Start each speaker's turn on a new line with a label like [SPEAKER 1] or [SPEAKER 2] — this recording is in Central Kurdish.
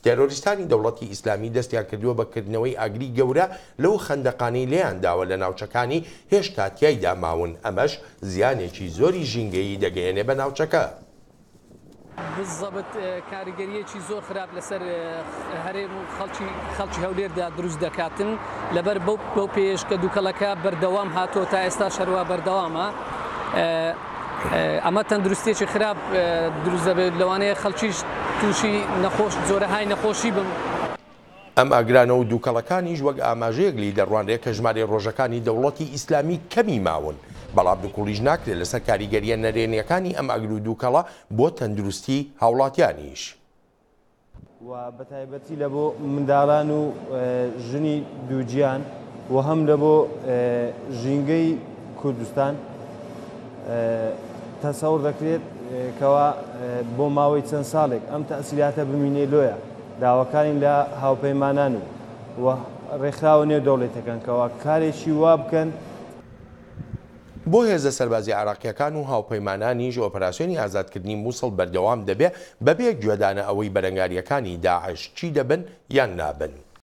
[SPEAKER 1] تێرۆریستانی دەوڵەتی ئیسلامی دەستیان کردووە بە کردنەوەی ئاگری گەورە لەو خەندەقانەی لێیان داوە لە ناوچەکانی هێشتا تیایدا ماون، ئەمەش زیانێکی زۆری ژینگەیی دەگەیەنێ بە ناوچەکە.
[SPEAKER 2] بالزبط کاریگەریەکی زۆر خراپ لەسەر هەرێم و خەڵکی خەڵکی هەولێردا دروست دەکاتن لەبەر بەو بەو پێش کە دووکەڵەکە بەردەوام هاتۆ تا ئێستا شەروە بەردەوامە ئەمە تەندروستیەکی خراپ دروست دەبێت لەوانەیە خەڵکیش تووشی نەخۆش جۆرەهای نەخۆشی بن.
[SPEAKER 1] ئەم ئاگرانە و دووکەڵەکانیش وەک ئاماژەیەک لێی دەڕوانرێت کە ژمارەی ڕۆژەکانی دەوڵەتی ئیسلامی کەمی ماون، بەڵام نکوڵیش ناکرێت لەسەر کاریگەرییە نەرێنییەکانی ئەم ئاگر و دووکەڵە بۆ تەندروستی هاوڵاتیانیش.
[SPEAKER 3] و بەتایبەتی لە بۆ منداڵان و ژنی دووگیان و هەم لە بۆ ژینگەی کوردستان تەسەور دەکرێت کەوا بۆ ماوەی چەند ساڵێک ئەم تەسیلاتە بمینێ لۆیە داواکارین لە هاوپەیمانان و و ڕێکخراوە نێودەوڵەتەکان کەوا کارێکی وا بکەن.
[SPEAKER 1] بۆ هێزە سەربازیە عێراقیەکان و هاوپەیمانانیش ئۆپەراسیۆنی ئازادکردنی موسڵ بەردەوام دەبێ بەبێ گوێدانە ئەوەی بەرەنگاریەکانی داعش چی دەبن یان نابن.